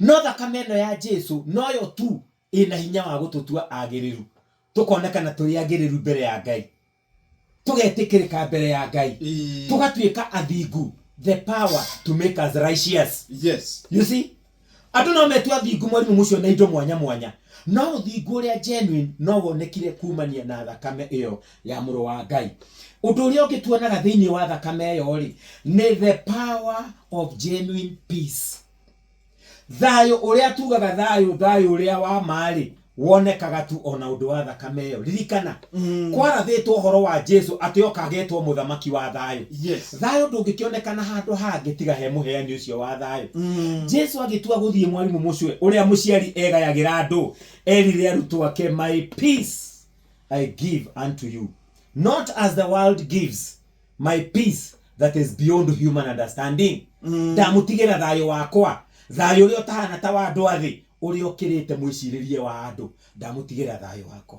No thakame ĩno ya Jesu noyo tu ĩna hinya wa gũtũtua agĩrĩru, tũkonekana tũrĩ agĩrĩru mbere ya Ngai, tũgetĩkĩrĩka mbere ya Ngai, tũgatuĩka athingu, the power to make us righteous. You see, andũ no metue athingu, mwarimũ mũcio, na indo mwanya mwanya, no ũthingu ũrĩa genuine no wonekire kumania na thakame ĩyo ya mũrũ wa Ngai. Ũndũ ũrĩa ũngĩ tuonaga thĩinĩ wa thakame ĩyo rĩ, nĩ the power of genuine peace. Thayũ ũrĩa tugaga thayũ, thayũ ũrĩa wa ma-rĩ, wonekaga tu ona ũndũ wa thakame ĩyo. Ririkana, kwarathĩtwo ũhoro wa Jesu atĩ oka agetwo mũthamaki wa thayũ. Thayũ ndũngĩkĩonekana handũ hangĩ tiga he mũheani ũcio wa thayũ. Jesu agĩtua gũthiĩ, mwarimũ mũcwe, ũrĩa mũciari egayagĩra andũ, erire arutwo ake, "My peace I give unto you, not as the world gives, my peace that is beyond human understanding." Ndamũtigĩra thayũ wakwa, thayũ ũrĩa ũtahana ta wa andũ a thĩ, ũrĩa ũkĩrĩte mwĩcirĩrie wa andũ. Ndamũtigĩra thayũ wakwa,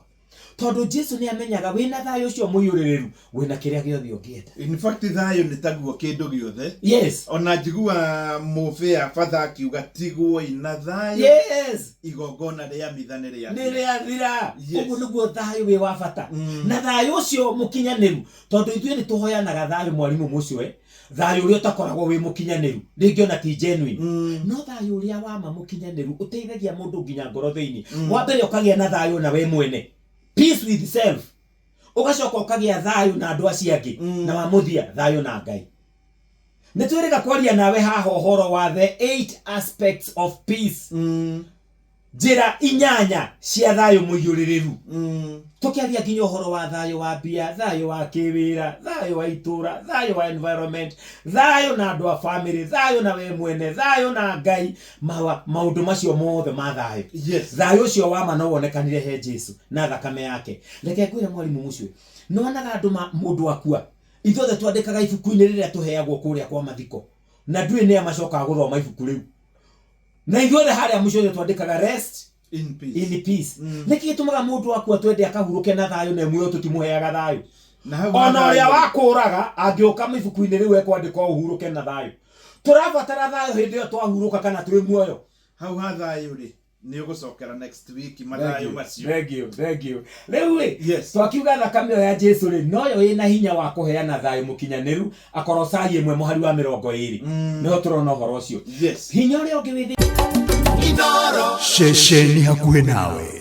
tondũ Jesu nĩ amenyaga wĩna thayũ ũcio mũiyũrĩrĩru, wĩna kĩrĩa gĩothe ũngĩenda. In fact, thayũ nĩ taguo kĩndũ gĩothe. Ona njigua mũbĩa batha akiuga, "Tigwoi na thayũ." Igongona rĩa mitha nĩ rĩa nĩ rĩathira. Ũguo nĩguo thayũ wĩ wa bata. Na thayũ ũcio mũkinyanĩru, tondũ ithuĩ nĩ tũhoyanaga thayũ, mwarimũ mũcwe, thayũ ũrĩa ũtakoragwo wĩ mũkinyanĩru, rĩngĩ ona ti genuine. No thayũ ũrĩa wa ma mũkinyanĩru ũteithagia mũndũ nginya ngoro thĩinĩ. Wa mbere ũkagĩa na thayũ na we mwene, peace with self, ũgacoka ũkagĩa thayũ na andũ acio angĩ, na wa mũthia thayũ na Ngai. Nĩ twĩrĩga kwaria nawe haha ũhoro wa the eight aspects of peace, njĩra 8 cia thayũ mũiyũrĩrĩru. Tũkĩaria nginya ũhoro wa thayũ wa mbia, thayũ wa kĩwĩra, thayũ wa itũra, thayũ wa environment, thayũ na andũ a family, thayũ na we mwene, thayũ na Ngai, maũndũ macio mothe ma thayũ. Thayũ ũcio wa ma no wonekanire he Jesu na thakame yake. Reke ngwĩre, mwarimũ mũcwe, nĩwonaga andũ mũndũ akua, ithuothe twandĩkaga ibuku-inĩ rĩrĩa tũheagwo kũrĩa kwa mathiko, na ndũĩ nĩa macokaga gũthoma ibuku rĩu, na ithuothe harĩa mũico ithuothe twandĩkaga "Rest in peace." In peace. Nĩkĩ gĩtũmaga mũndũ akua twende akahurũke na thayũ, na muoyo tũtimũheaga thayũ? Na hau ona ũrĩa thayũ- wakũraga angĩũka ibuku-inĩ rĩu ekwandĩka "Ũhurũke na thayũ." Tũrabatara thayũ hĩndĩ ĩyo twahurũka kana twĩ muoyo? Hau ha thayũ rĩ, nĩ ũgũcokera next week mathayũ macio. Thank you, thank you. Rĩu rĩ, twakiuga thakame ĩyo ya Jesu rĩ, noyo ĩna hinya wa kũheana thayũ mũkinyanĩru. Akorosai 1 mũhari wa 20, nĩho tũrona ũhoro ũcio. Hinya ũrĩa ũngĩ wĩ Ceceni hakuhĩ nawe.